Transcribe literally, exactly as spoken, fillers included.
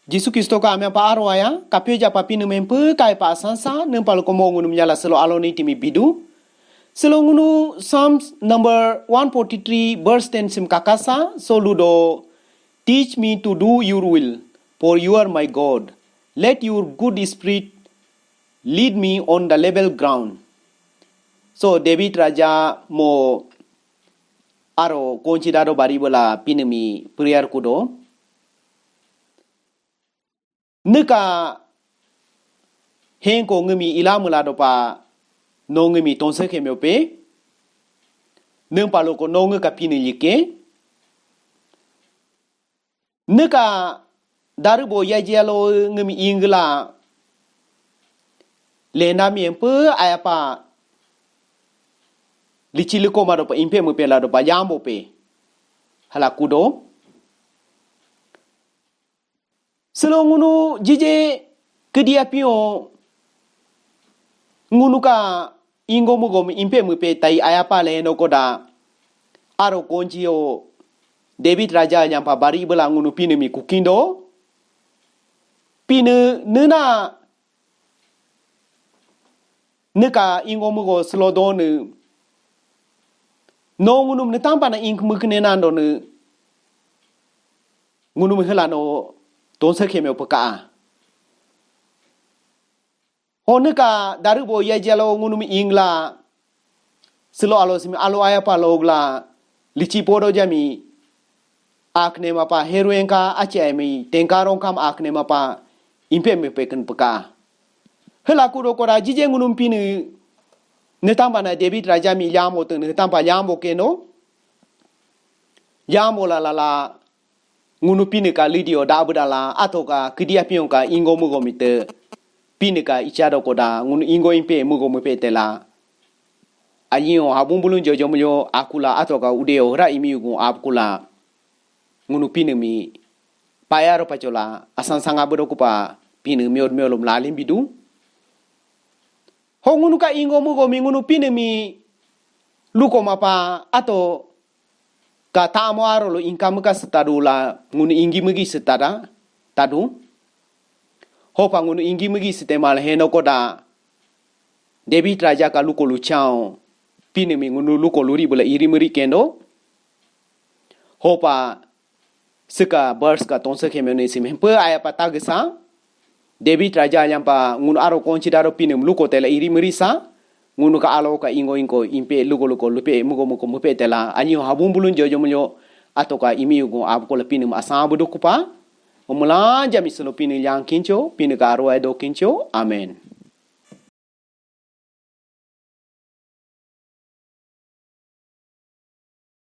Jisu Kristo ka amyang pa aro aya, kapyo japa Pinii mi hempyo kapa asansa, niimpa lukoda mo ngunumi nyala silo alo nii timi bidu. Silo ngunu Psalms number one forty-three verse ten simi kakasa, so ludo, "Teach me to do your will, for you are my God. Let your good spirit lead me on the level ground." So David Raja mo aro konchi dado bari bela Pinii mi prayer kudo. Niika henko ngiimi ila miila dopa no ngiimi tonse kemyo pe. Niimpa luko no ngiika Pinii like. Niika darii bo yajialo ngiimi ingla lenda mi empe ayapa lichi liko ma dopa impe miipe la dopa yambo pe. Hiila kudo. Silo ngunu jije kiidi apin ho ngunu ka ingo miigo mi impe miipe tai ayapa leno koda aro konchi ho David Raja nyampa bari bela ngunu Pinii mi kukindo. Pinii niina niika ingo miigo silo donii. No ngunumi niitampa na ink miikine nando nii ngunumi hiila no tonse kemyo peka. Ho niika darii bo yajialo ngunumi ingla silo alo simi alo ayapa logla lichi podo jami akne mapa heruenka achi ami tenkarong kam akne mapa impe miipe ken peka. Hiila kudo koda jije ngunumi Pinii niitampa na David Raja mi yambo te niitampa yambo keno. Yambo la la la ngunu Pinii ka lidio dabu dala ato ka kiidi apin ho ka ingo miigo mi te Pinii ka ichado koda ngunu ingo impe miigo miipe tela. Anyi ho habung bulun jojo miilyo akula ato ka ude ho ra imi ugun abkula. Ngunu Pinii mi payaro pachola asansanga bedo kupa Pinii miod miolom lalim bidu. Ho ngunu ka ingo miigo mi ngunu Pinii mi luko mapa ato ka tamo aro lo ingka miika setadu la ngunu ingi miigi setada tadu. Hopa ngunu ingi miigi sete mal heno koda David Raja ka luko luchao Pinii mi ngunu luko luri bela iri miiri kendo. Hopa siika verse ka tonse kemyo nii simi hempe ayapa tagesa. David Raja nyampa ngunu aro konchi dado Pinii mi luko tela iri miiri sa. Ngunu ka alo ka ingo ingo impe luko luko lupe miigo miigo miipe tela. Anyi ho habung bulun jojo miilyo ato ka imi ugun abkola Pinii mi asambu dukupa. Omulanja mi silo Pinii yang kincho, Pinii ka aro ay do kincho. Amen.